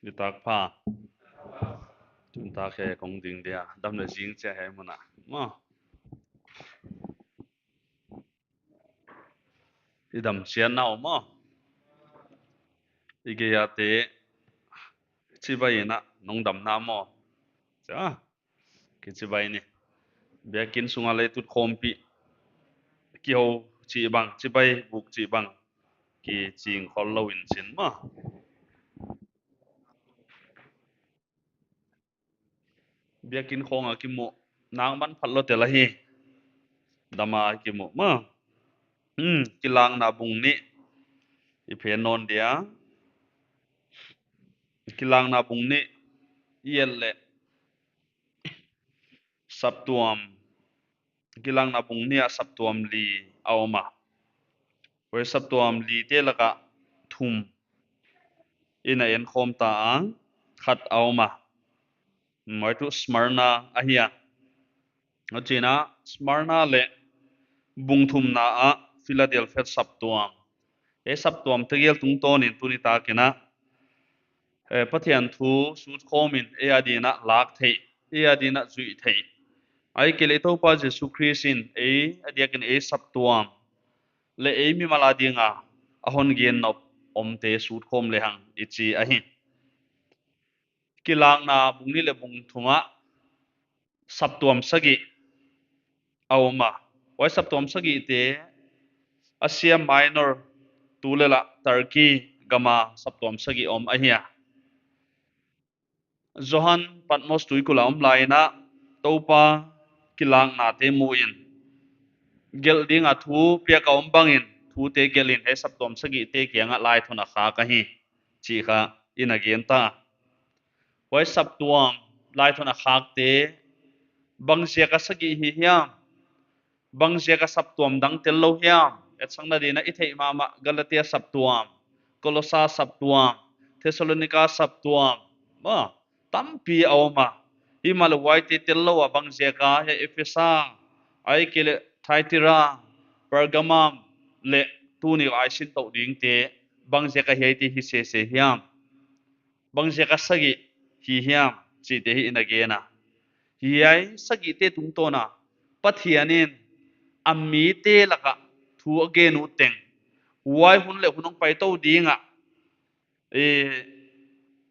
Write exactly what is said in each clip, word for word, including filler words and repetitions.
Nitak pha. Tun tak he kong ding dia. Dam leh zing chia he muna. Maw. I dam chian na uh maw. I gei a te chibai in a nong dam na maw. Chia. Kichibai ni. Biakin sunga leh tut khawmpi. Kihou chih bang, chibai buk chih bang. Kiching khol lou in chin maw. Biakin khawng a kimu. Nang man phat lou tel ahi. Dam a kimu maw. Hmm, Kilakna bung nih. I phen nawn dia. Kilakna bung nih. I et leh. Saptuam. Kilakna bung nih a saptuam li a om a. Huai saptuam li te laka thum. I na en khawm ta a khat a om a. Huai tuh Smyrna ahi a. Huchiin a Smyrna leh bung thumna a Philadelphia saptuam. Ei saptuam tegel tungtawn in tuni takin a, eh, Pathian thu sut khawm in ei adin a lak theih, ei adin a zuih theih. Ahihkeileh Toupa Jesu Khrist in ei adiakin ei saptuam leh ei mimal adinga a hon gen nop omte sut khawm lehang i chi ahi. Kilakna bung nih leh bung thum a saptuam sagih a om a. Huai saptuam sagih te Asia Minor, tu leh la Turkey gam a saptuam sagih om ahi a. Johan Patmos tuikulh a om lai in a Toupa kilakna te mu in gelh ding a thu piak a om bangin thute gelh in hiai saptuam sagih te kiang a laithon a khak ahi. Chih kha i na gen ta. Huai saptuam laithon a khakte bangziak a sagih hi hiam? Bangziak a saptuam dang tel lou hiam? Etsakna dingin a i theih mahmah Galatia saptuam, Kolosa saptuam, Thessalonika saptuam. Maw, tampi a om a. Himahleh huaite tel lou a bangziak a hiai Ephesa, ahihkeileh Thyatira, Pergamum, leh tuni a i sin tou dingte bangziak a hiaite hi sese hiam? Bangziak a sagih hi hiam? Chihte hi i na gen a. Hiai sagihte tungtawn a Pathian in a mite laka thu a gen uh teng, huai hun leh hun hong pai tou ding a, eh,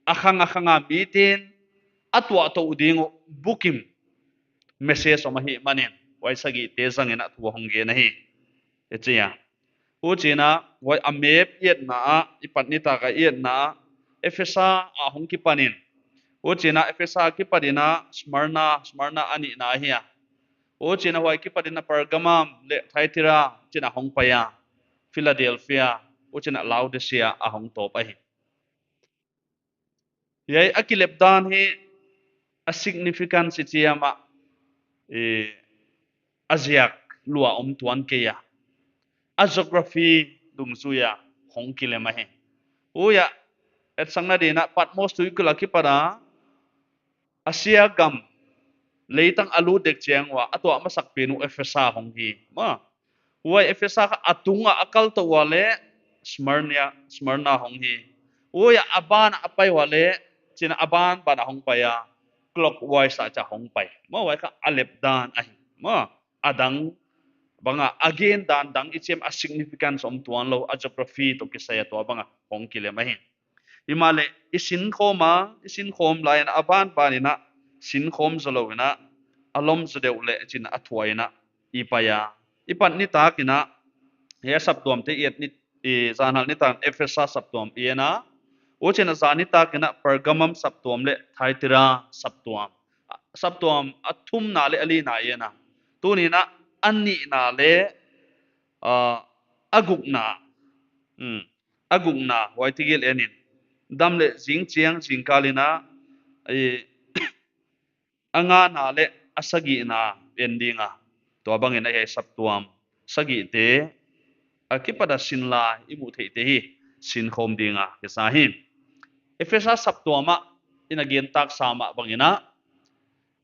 a khang a khang a miten a tuah tou ding uh bukim message om ahihmanin huai sagihte zangin a thu a hong gen ahi. I chi a. Huchiin a, huai a map i etna a, i pat nitak a i etna a, Ephesa a hong kipan in. Huchiin a Ephesa kipat in a Smyrna, Smyrna a nihna ahi a. Huchiin a huai kipat in a Pergamum leh Thyatira chiin a hong pai a. Philadelphia, huchiin a Laodicea a hong tawp ahi. Hiai a kilep dan hi a significance i chi a mah, eh, a ziak lua om tuan kei a. A geography dungzui a hong kilem ahi. Huai a, etsakna dingin a Patmos tuikulh a kipat a Asia gam leitang a lut dek chiang ua a tuah masak pen uh Ephesa hong hi. Maw, huai Ephesa kha a tung a a kal tou ua leh Smyrna, Smyrna hong hi. Huai a a ban a a pai ua leh, chiin a ban ban a hong pai a, clockwise a chia hong pai. Maw, huai kha a lep dan ahi. Maw, a dang bang a, a gen dan dang i chih a significance om tuan lou, a geography toh kisai a tua bang a hong kilem ahi. Himahleh i sin khawm a, i sin khawm lai in a ban ban in a sin khawm zou lou in a, a lom zaw deuh leh chiin a thuah in a i pai a. I pat nitak in a, hiai saptuamte i et ni, i zan hal nitak Ephesa saptuam i en a. Huchiin a zan nitak in a Pergamum saptuam leh Thyatira saptuam. Saptuam a thumna leh a lina i en a. Tuni'n a, a nihna leh, ah, a gukna. Hmm. A gukna, huai tegel en in. Dam leh zing chiang zingkal in a, eh, a ngana leh a sagihna en ding a. Tua bangin a hiai saptuam sagihte a kipat a sin lai i muh theihte hi sin khawm ding a kisa hi. Ephesa saptuam a i na gen tak sa mah bangin a,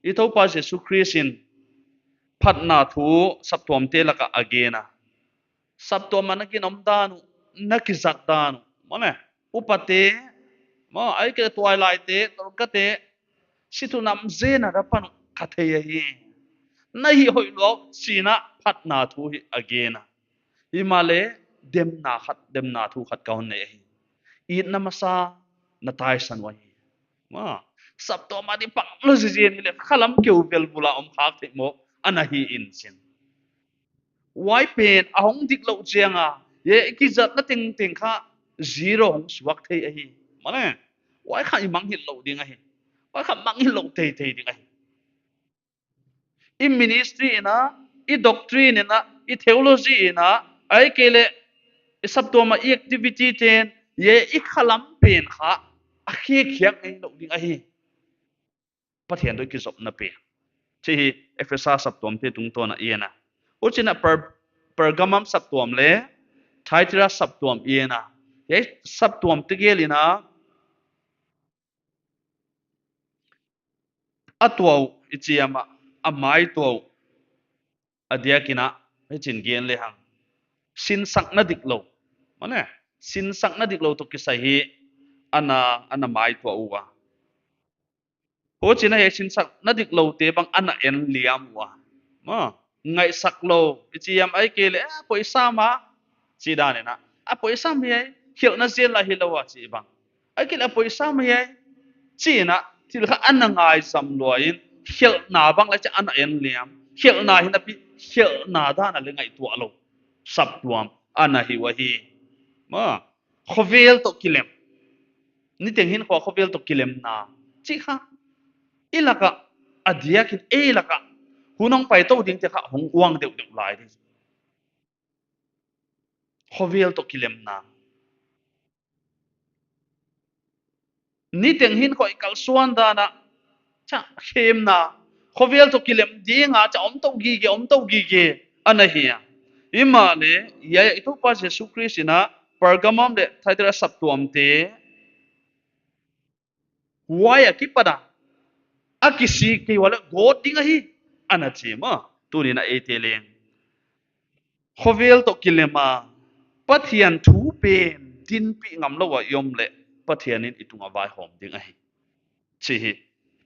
i Toupa Jesu Khrist in phatna thu saptuamte laka a gen a. Saptuam a na ginom dan uh, na kizat dan uh. Maw leh, upate, Maw, ahihkeileh tuailaite, Dorkate, si thu nam zen a ra pan uh ka thei ahi. Na hih hoih lou, chi'n a phatna thu hi a gen a. Himahleh, demna khat, demna thu khat ka hon nei ahi. Itna masa na taisan uh ahi. Maw, saptuam a di pang lou zizen hileh, khalam keu vel bul a om khak theih mawk ana hi in chin. Huai pen a hong dik louh chiang a, ye i kizatna tengteng kha zero hong suak thei ahi. Maw leh, huai kha i mangngilh lou ding ahi. Huai kha mangngilh lou teitei ding ahi. I ministry in a, i doctrine in a, i theology in a, ahihkeileh i saptuam a i activity te'n, ye i khalam pen kha a khek khiak ngei lou ding ahi. Pathian toh i kizopna pen. Chih hi Ephesa saptuamte tungtawn a i en a. Huchiin a Per-, Pergamum saptuam leh Thyatira saptuam i en a. Hiai saptuamte gel in a, a tuah uh i chi a, a mai tuah uh a diakin a, hichiin gen lehang. Sinsakna diklou. Maw leh, sinsakna diklou toh kisai hi ana, ana mai tuah ua. Huchiin a hiai sinsakna dikloute bang ana en liam ua. Maw, ngaihsak lou, i chi a, ahihkeileh, eh, poisa mah, chi dan in a. A poisa mah hiai, khelhna zel a hilou a chi bang. Ahihkeileh a poisa mah hiai, chi in a, thil kha ana ngaisam lua in, khelhna bang leh cha ana en liam. Khelhna hinapi, khelhna dan a leh ngaihtuah lou. Saptuam, ana hi ua hi. Maw, khovel toh kilem. Niteng hinkhua khovel toh kilemna. Chih kha. I lak a, a diakin ei lak a. Hun hong pai tou dingte kha hong uang deuhdeuh lai ding. Khovel toh kilemna. Niteng hinkhua i kalsuan dan a. Cha khemna. Khovel toh kilem ding a, cha om tou gige, om tou gige. Ana hi a. Himahleh, hiai i Toupa Jesu Khrist in a, Pergamum leh Thyatira saptuamte. Huai akipan a. A kisik kei ua leh gawt ding ahi. Ana chi maw. Tuni'n a eite leng. Khovel toh kilem a. Pathian thu pen. Dinpih ngam lou a i om leh. Pathian in i tung a vaihawm ding ahi. Chih hi.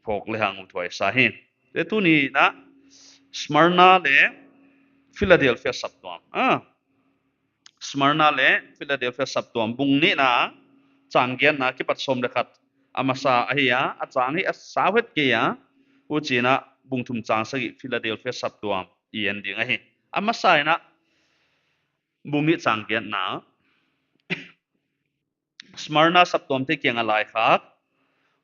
Phawk lehang uthuai sa hi. Te tuni'n a. Smyrna leh Philadelphia saptuam. Ah. Smyrna leh Philadelphia saptuam bung nihna chang giatna kipat sawm leh khat a masa ahi a, a chang hi a sau het kei a, huchiin a bung thum chang sagih Philadelphia saptuam i en ding ahi. A masa in a bung nih chang giatna Smyrna saptuamte kianga laikhak.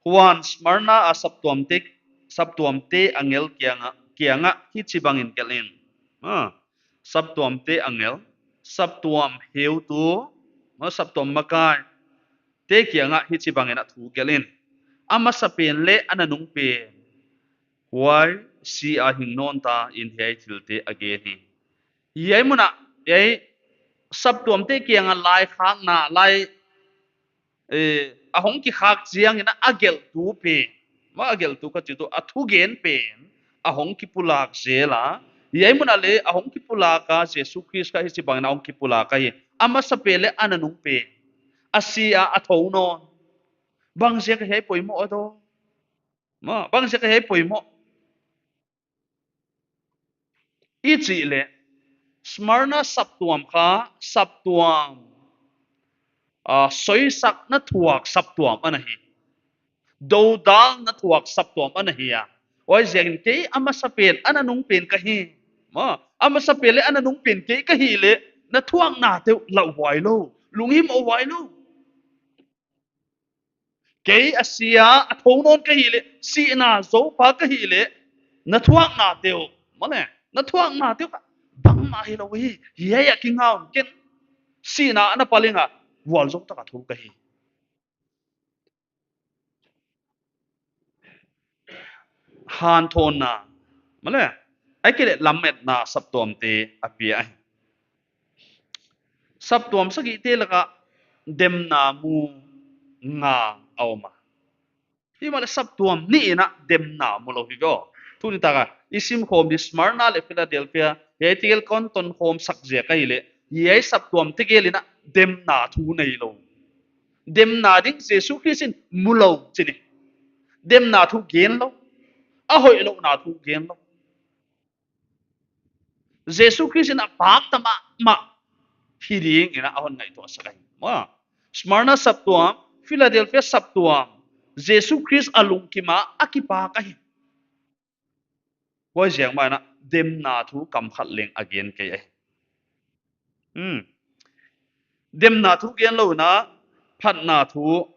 Huan Smyrna a saptuamte, saptuamte angel kianga, kianga hichibangin gelh in. Ah, saptuamte angel, saptuam heutu, maw saptuam makai, te kianga hichibangin a thu gelh in. A masapen leh a nanungpen. Huai si a hing nawn ta in hiai thilte a gen hi. Hiai mun a, hiai saptuamte kianga laikhakna, lai, eh, a hong kikhak chiangin a gelhtu pen. Maw a gelhtu ka chih tuh, a thugen pen. A hong kipulak zel a. Hiai mun a leh, a hong kipulak a, Jesu Khrist kha hichibangin a hong kipulak ahi. A masapen leh a nanungpen. A si a, a thou nawn. Bangziak a hiai poimoh a dawn. Maw, bangziak a hiai poimoh. I chih leh, Smyrna saptuam kha, saptuam, ah, soisakna thuak saptuam ana hi. Dodalna thuak saptuam ana hi a. Huaiziakin kei a masapen, a nanungpen ka hi. Maw, a masapen leh a nanungpen kei ka hih leh, na thuaknate uh lauhuai lou, lunghimoh huai lou. Kei a si a, a thou nawn ka hih leh, sihna zoupa ka hih leh, na thuaknate uh, maw leh, na thuaknate uh kha, bangmah hilou hi, hiai a kinga un ken, sihna ana pal ing a, vualzou taka thou ka hi. Hanthawnna, maw leh, ahihkeileh lametna saptuamte a pia ahi. Saptuam sagihte laka demna mu nga a om a. Himahleh saptuam nih in a demna mu lou hi ve aw. Tuni taka, i sim khawm di Smyrna leh Philadelphia, hiai tegel kon ton khawm sak ziak ahihleh, hiai saptuamte gel in a demna thu neilou. Demna ding Jesu Khrist in mu lou chi ni. Demna thu gen lou. A hoihlouhna thu gen lou. Jesu Khrist in a pakta mahmah hi dingin a hon ngaihtuah sak ahi. Maw. Smyrna saptuam, Philadelphia saptuam, Jesu Khrist a lungkima a kipak ahi. Huaiziak mahin a demna thu kam khat leng a gen kei ahi. Hmm. Demna thu gen lou in a phatna thu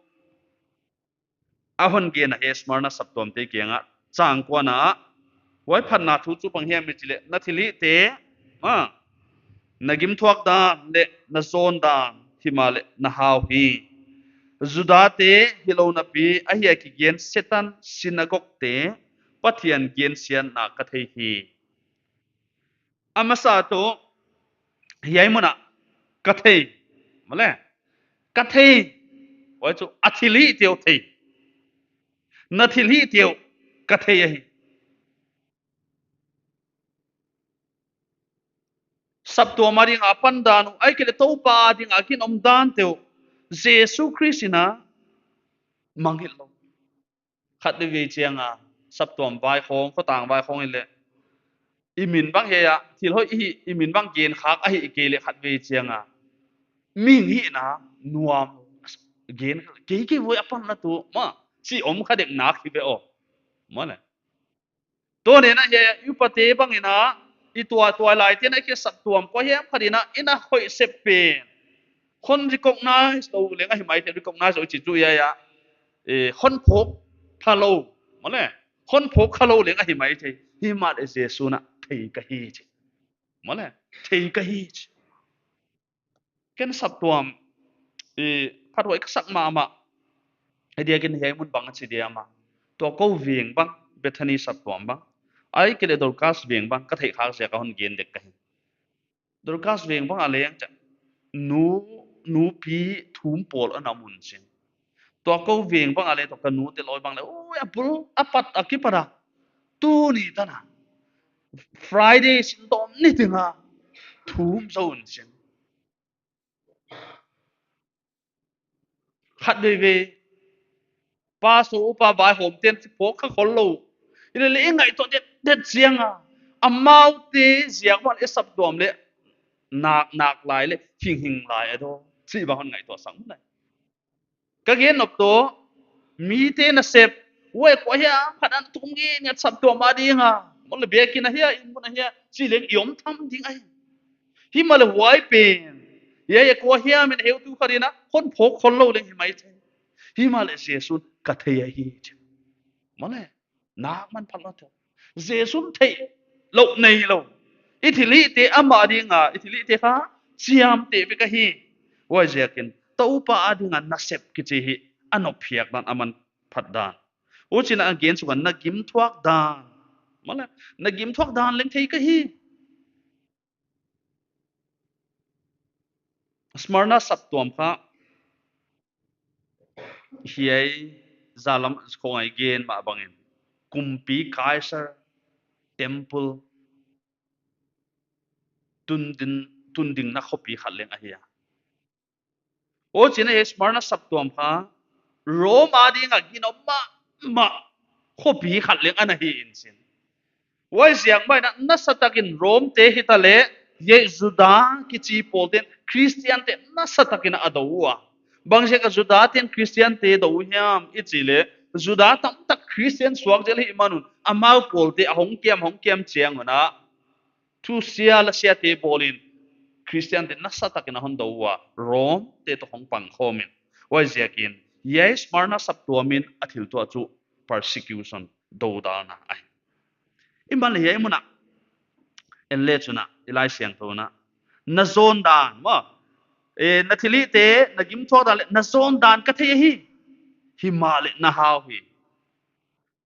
a hon gen ahi Smyrna saptuamte kiangah. Chang kuana, huai phatna thu chu bang hiam i chih leh, na thilhihte, maw, na gimthuak dan leh na zawn dan, himahleh na hau hi. Judate hilou napi, ahi a kigen Setan synagogue-te, Pathian gensiatna ka thei hi. A masa tuh, hiai mun ah ka thei. Maw le? Ka thei. Huai chu a thilhihte uh thei. Na thilhihte uh ka thei ahi. Saptuam a ding a pan dan uh, ahihkeileh Toupa a ding a ginom dante uh, Jesu Khrist in a mangngilh lou. Khatveivei chiang a, saptuam vai khawng, khotang vai khawng i leh, i min bang hia, thil hoih i hih, i min bang gen khak ahihkeileh khatveivei chiang a, mihing hihna nuam, gen, kei kei voi a pan la tuh, maw, chi om kha dek nak hi ve aw. Maw le? Tuni in a hia, i upate bangin a, i tuailai te'n a, i saptuam kuahiam khat in a, i na hoih sep pen. Hon recognize lou leng ahi maithei, recognize lou i chih chu hiai a. Eh, hon phawk kha lou. Maw le? Hon phawk kha lou leng ahi maithei. Himahleh Jesu'n a thei ka hi chi. Maw le? Thei ka hi chi. Ken saptuam, eh, phathuai ka sak mahmah. Hiai diakin hiai mun bang a chi diam a. Tua kou veng bang, Bethany saptuam bang. Ahihkeileh Dorcas veng bang, ka theih khak ziak a hon gen dek ka hi. Dorcas veng bang a leng cha. Nu, nupi thum pawl ana mun sin. Tua kou veng bang a leng tua ka nute lawi bang leh. Oi, a bul, a pat, a kipat a. Tuni tan a. Friday sin tawm ni ting a. Thum zou un sin. Khatveivei. Pastor upa vaihawmte'n chi phawk kha khol lou. I leh leh i ngaihtuah det, det chiang a. Amaute ziak bang i saptuam leh. Nak, nak lai leh, hing, hing lai a daw. Chi bang hon ngaihtuah sak mun ai. Ka gen nop tuh, mite nasep, huai kuahiam khat in a tum ngiat ngiat saptuam a ding a. Maw le biakin a hia, inn mun a hia, chi leng i om tham ding ahi. Himahleh huai pen. Hiai, hiai kuahiam in heutu khat in a, hon phawk khol lou leng hi maithei. Himahleh Jesu'n ka thei ahi chi. Maw le. Nak man phalou tuh. Jesu'n theihlouh neilou. I thilhihte ama ding a, i thilhihte kha chiamteh vek ahi. Huaiziakin, Toupa a ding a nasep kichi hi, a nop phiak dan, aman phat dan. Huchiin a gen suk a na gimthuak dan. Maw le, na gimthuak dan leng thei ka hi. Smyrna saptuam kha hiai zalam khong a i gen mah bangin kumpi Kaisar temple tun ding, tun dingna khopi khat leng ahi a. Huchiin hiai Smyrna saptuam kha Rome a ding a ginom mahmah khopi khat leng ana hi in chin. Huaiziak mahin a nasatakin Rome te hitaleh, hiai Juda kichi pawlte'n Christian te nasatakin a dou ua. Bangziak a Juda te'n Christian te dou hiam i chih leh, Juda tamtak Christian suak zel hih man un, amau pawlte a hong kiam, hong kiam chiang un a, thusia lasiate bawlin Christian te nasatakin a hon dou ua, Rome te toh hong pang khawmin. Huaiziakin, hiai Smyrna saptuamin a thil tuah chu persecution, doudalna ahi. Himahleh hiai mun a, en le chun a, i Laisiangthou in a, na zawn dan, maw. Eh, na thilhihte, na gimthuak dan leh, na zawn dan ka thei ahi. Himahleh na hau hi.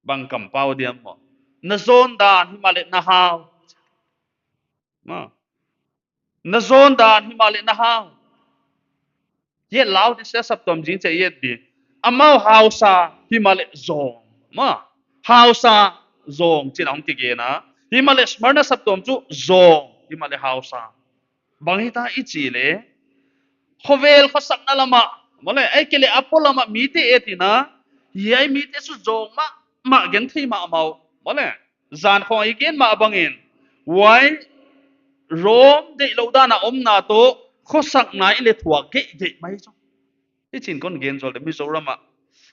Bang kampau diam maw. Na zawn dan, himahleh na hau. Maw. Na zawn dan, himahleh na hau. Hiai Laodicea saptuam zing chiah i et di. Amau hausa, himahleh zawng. Maw. Hausa, zawng, chi'n a hong kigen a. Himahleh Smyrna saptuam chu zawng, himahleh hausa. Bang hita i chih leh. Khovel khosakna lam ah, Maw le, ahihkeileh a polam a mite et in a, hiai mite chu zawng mahmah, genthei mahmah uh. Maw le, zan khawng i gen mah bangin, huai Rom deihlouh dan a omna toh, khosakna i leh thuak geihgeih mai chu. Hichiin kon gen zual de, Mizoram a,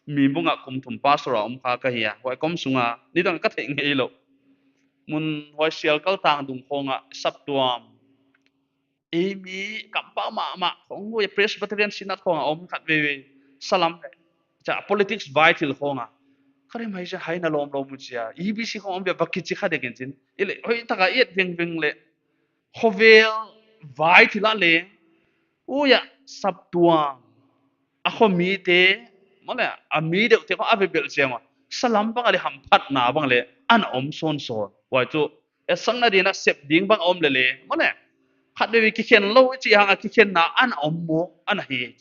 Mibung a kum thum pastor a om kha ka hi a, huai kum sung a, nidang ka theih ngeilou. Mun huai Sialkal tang dung khawng a, saptuam. Ei mi kampau mahmah, khawng huai Presbyterian Synod khawng a om khat veve. Salam le. Cha politics vai thil khawng a. Ka ri mai cha hai na lawmlawm uh chia. E B C khawng om ve va kichi kha dek in chin. I leh, hoihtaka i et vengveng leh. Khovel vai thil a leng. Huai a saptuam. A khomite. Maw le, a mi deuhte khawng a vebelh chiang ua. Salam bang a leh hamphatna bang leh. Ana om sawnsawn. Huai chu. Etsakna ding a sep ding bang om lele. Maw le. Khatvei kikhen lou chih hang a kikhenna ana om maw, ana hi.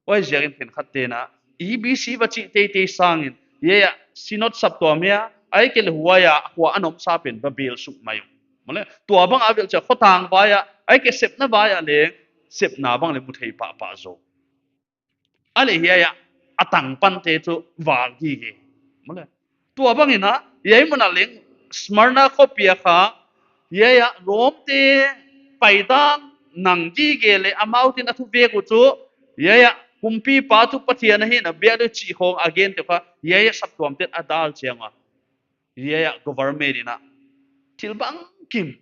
Huaiziakin khenkhatte'n, E B C va chih teitei sangin, hiai a, Synod saptuam hiai a, ahihkeileh huai a, khua ana om sa pen va bel suk mai uh. Maw le, tua bang a vel chia khotang vai a, ahihkeileh sepna vai a leng, sepna bang leh mu thei pahpah zaw. A leh hiai a, a tangpante chu val gige. Maw le. Tua bangin a, hiai mun a leng Smyrna khopi a kha, hiai a Rom te paidan nang gige leh amau te'n a thuvek uh chu, hiai a kumpipa chu Pathian ahi na biak deuh chih khawng a gente kha, hiai a saptuam te'n a dal chiang ua. Hiai a government in a thil bangkim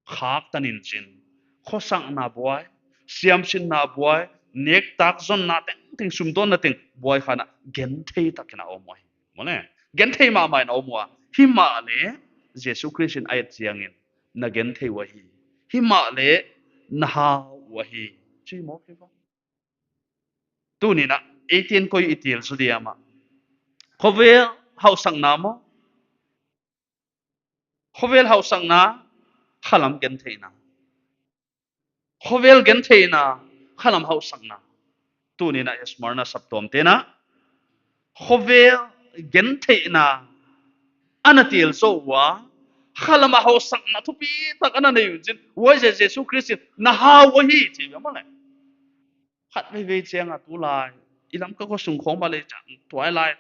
khak tan in chin. Khosakna buai, siamsinna buai, nektak zonna tengteng, sumdawnna teng buai kha na genthei takin a om uhi. Maw le, genthei mahmah in a om ua. Himahleh, Jesu Khrist in a et chiangin, na genthei uhi. Himahleh, na hau uhi. Chi maw kei ba. Tuni'n a, eighteen koi i til su diam a. Khovel hausakna maw. Khovel hausakna, khalam gentheihna. Khovel gentheihna, khalam hausakna. Tuni'n a Smyrna saptuam te'n a. Khovel gentheihna, ana til zaw ua. Khalam a hausakna thupitak ana nei uh chin. Huaiziakin Jesu Khrist in, na hau uhi, chi maw le. Khat veivei chiang a tulai. I Lamka khua sung khawng bang leh chiang tuailai.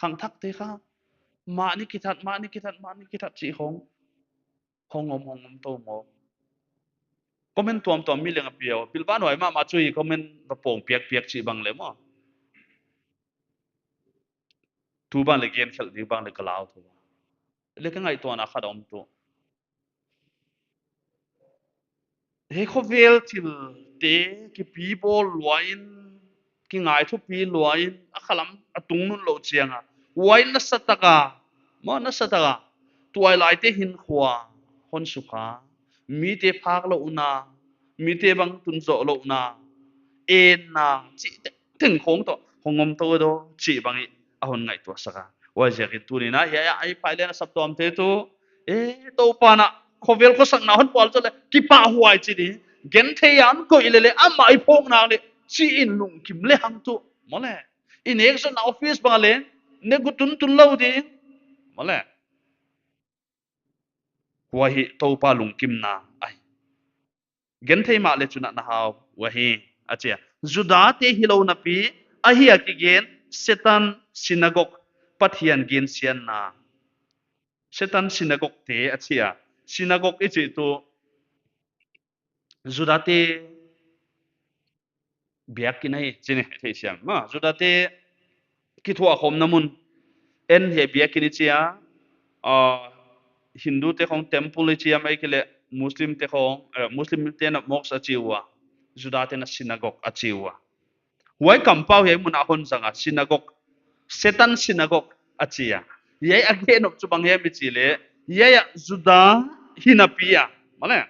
Khangthakte kha. Mahni kithat, mahni kithat, mahni kithat chih khawng. Hong om, hong om tou maw. Comment tuamtuam mi leng a pia uh. Pilvang huai mahmah chu i comment va pawng piakpiak chih bang leh maw. Tu bang leh gen khelh ding bang leh ka lau tou. Leh ka ngaihtuahna khat om tu. Hiai khovel thilte kipi bawl lua in, kingai thupi lua in, a khalam a tung nunlouh chiang a. Huai nasataka, maw nasataka. Tuailaite hinkhua, hon sukha. Mite phak louhna, mite bang tun zoh louhna. Enna, chih tengteng khawng toh, hong om tou daw, chih bang i, a hon ngaihtuah sak a. Huaiziakin tuni'n a, hiai a, a i pai leh na saptuamte tu, eh, Toupa'n a, khovel khosakna hon pual zaw leh, kipahhuai chi di, genthei a hon koih lele, amah i phawk nak leh, chi in lungkim lehang tu, maw le. I nek zawhna office bang leh, nek uh tuntun lou ding, maw le. Huai hi Toupa lungkimna ahi. Genthei mahleh chu na hau uhi, a chi a. Judate hilou napi, ahi a kigen, Setan synagogue, Pathian gensiatna. Setan synagogue te a chi a. Synagogue i chih tu, Judate biakin ahi, chih i theisiam. Maw, Judate kithuahkhawmna mun. En hiai biakin i chi a, ah, Hindute khawng temple i chi a, ahihkeileh Muslimte khawng, eh, Muslimte'n a mosque a chi ua. Judate'n a synagogue a chi ua. Huai kampau hiai mun a hon zang a, synagogue. Setan synagogue a chi a. Hiai a gen nop chu bang hiam i chih leh. Hiai a Juda hinapi a. Maw le.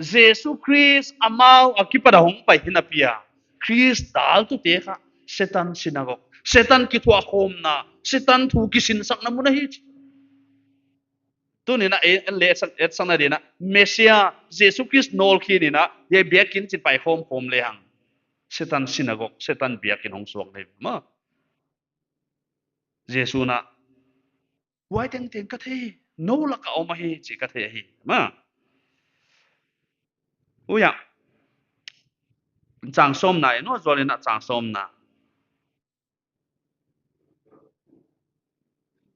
Jesu Khrist amau akipan a hongpai hinapi a. Khrist daltute kha Setan synagogue. Setan kithuahkhawmna. Setan thu kisinsakna mun ahi. Tuni'n a, eh, leh sak, etsakna ding a. Messiah, Jesu Khrist nawlkhin in a, hiai biakin chin pai khawmkhawm lehang. Setan synagogue, Setan biakin hong suak leh. Maw. Jesu'n a, huai tengteng ka thei, nou lak a om ahi, chih ka thei ahi. Maw. Huai a. Chang sawmna en, no, zual in a chang sawmna.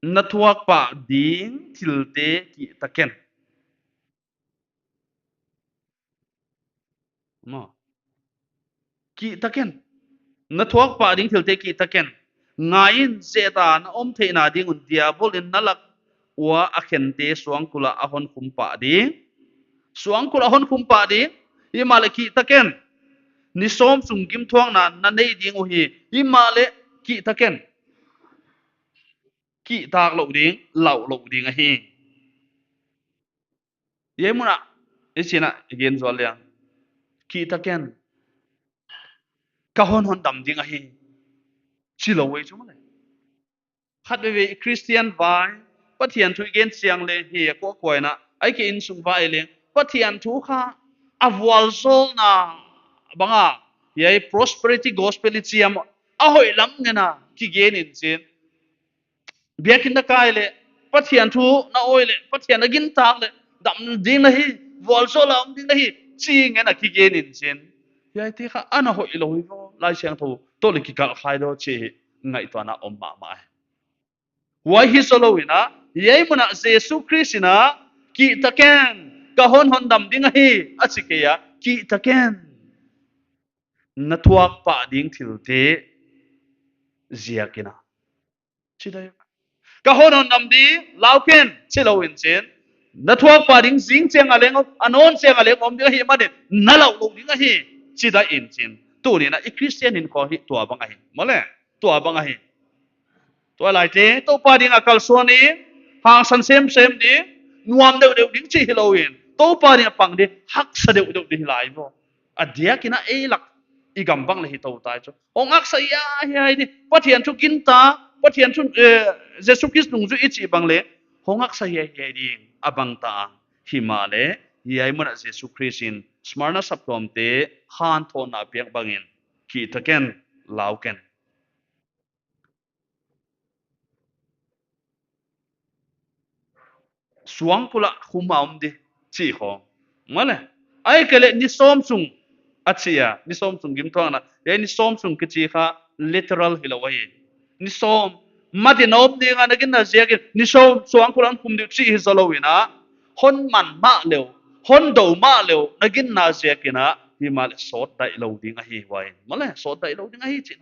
Na thuak pah ding thilte kihta ken. Maw. Kihta ken. Na thuak pah ding thilte kihta ken. Ngai in, zeta na om theihna ding un diabol in na lak ua a khente suangkul ah a hon khum pah ding. Suangkul ah a hon khum pah ding. Himahleh kihta ken. Ni sawm sung gimthuakna na nei ding uhi. Himahleh kihta ken. Kihtak lou ding, lau lou ding ahi. Hiai mun ah, i chin a, i gen zual leng. Kihta ken. Ka hon hondam ding ahi. Chi lou ei chu maw le. Khatveivei Christian vai, Pathian thu i gen chiang leh hi a kuakua in a, ahihkeileh innsung vai leng, Pathian thu kha a vualzawlna bang a, hiai prosperity gospel i chi a maw, a hoih lam ngen a kigen in chin. Biakinn na kai leh, Pathian thu na awi leh, Pathian na gintak leh, dam ding na hi, vualzawl a om ding na hi, chi ngen a kigen in chin. Hiaite kha ana hoih lou hi maw, Laisiangthou toh leh kikal khai lou chih hi ngaihtuahna om mahmah hi. Huai hi zaw lou in a, hiai mun ah Jesu Khrist in a, kihta ken, ka hon hondam ding ahi, a chi kei a, kihta ken. Na thuak pah ding thilte ziak in a. Chi dai. Ka hon hondam ding, lau ken, chi lou in chin. Na thuak pah ding zing chiang a leng om, a nawn chiang a leng om ding ahihman in, na lau lou ding ahi, chi dai in chin. Tuni in a i Christian in khawng hi tua bang ahi. Maw le, tua bang ahi. Tuailaite, Toupa ding a kalsuan in, hangsan semsem ding, nuam deuhdeuh ding chih hilou in, Toupa ding a pang ding, haksa deuhdeuh ding hi lai maw. A diak in a ei lak i gam bang leh hi tou tai chu. Hong haksa hiaihiai ding, Pathian thu gintak, Pathian thu, eh, Jesu Khrist nungzui i chih bang leh, hong haksa hiaihiai ding, a bang ta. Himahleh, hiai mun ah Jesu Khrist in, Smyrna saptuamte, hanthawnna a piak bang in, kihta ken, lau ken. Suangkul ah khum a om di, chi khawng. Maw le. Ahihkeileh ni sawm sung a chi a, ni sawm sung gimthuakna. Hiai ni sawm sung kichi kha literal hilou ahi. Ni sawm, mat in om ding a na ginna ziak in, ni sawm suangkul ah hon khum di uh chih hi zaw lou in a. Hon man mahleh uh, hon dou mahleh uh, na ginna ziak in a, himahleh sawt dai lou ding ahi huai. Maw le, sawt dai lou ding ahi chih.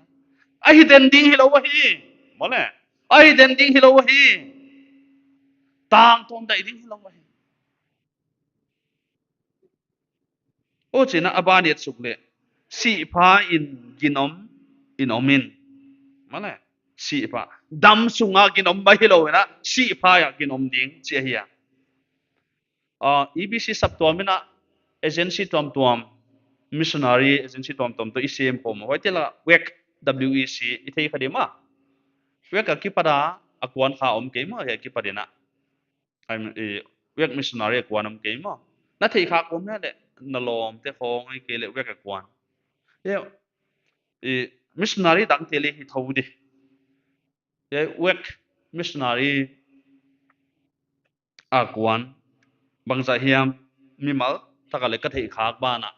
A hi den ding hilou ahi. Maw le. A hi den ding hilou ahi. Tangtawn dai ding hilou ahi. Huchiin a ban et suk leh. Sihpha in ginom in om in. Maw le. Sihpha. Dam sunga ginom bang hilou in a. Sihpha a ginom ding. Chi ahi a. Ah, E B C saptuam in a agency tuamtuam, missionary agency tuamtuam toh i sem khawm. Huaite lak ah WEC, W E C, i thei kha di maw. WEC a kipat a kuan kha om kei maw, hiai a kipat in a. Ai, eh, WEC missionary a kuan om kei maw. Na theih khak om leh, na lawmte khawng ahihkeileh WEC a kuan. Eh, eh, missionary dangte leh hi thou di. Eh, WEC missionary a kuan, bangzah hiam mimal tak a leh ka theih khak banah.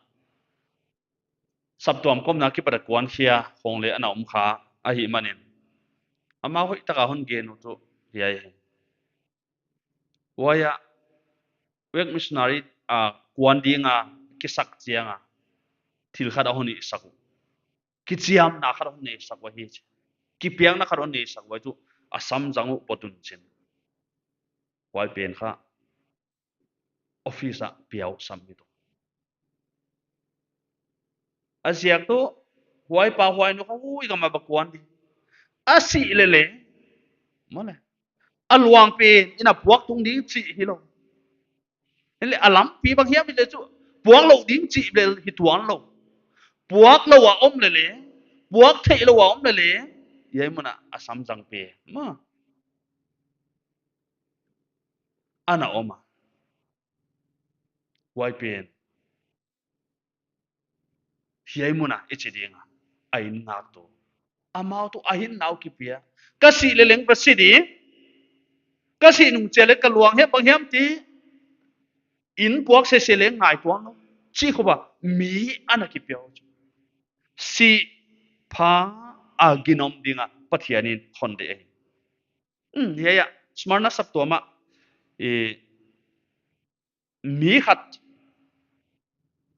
Saptuam kawmna kipat a kuan khia khawng leh ana om kha ahihmanin. Amau hoihtaka hon gen uh tuh hiai ahi. Huai a, WEC missionary a kuan dinga kisak chiang a. Thil khat a hon hihsak uh. Kichiamna khat hon neisak uh ahi chi. Kipiakna khat hon neisak uh ahi tuh a sam zang uh pawt un chin. Huai pen kha office ah piau sam mi tuh. A ziak tuh huai pa huai nu kha hui gam a va kuan di. A sih leh leng. Maw le. A luang pen in a puak tung ding chih hilou. Hileh a lampi bang hiam hileh chu puak lou ding chih leh hi tuan lou. Puak lou a om leh leng, puak theih lou a om leh leng, hiai mun ah a sam zang pen. Maw. Ana om a. Huai pen. Hiai mun ah i chi ding a. A in ngak tuh. Amau tuh a hinna uh kipia. Ka sih leh leng va si di. Ka sih nung chiang leh ka luang hiam bang hiam ti. In puak sese leng ngai tuan lou. Chi khop a mi ana kipia uh. si pha a ginom ding a Pathian in hon deih ahi. Hmm, hiai a, Smyrna saptuam ah, i, mi khat,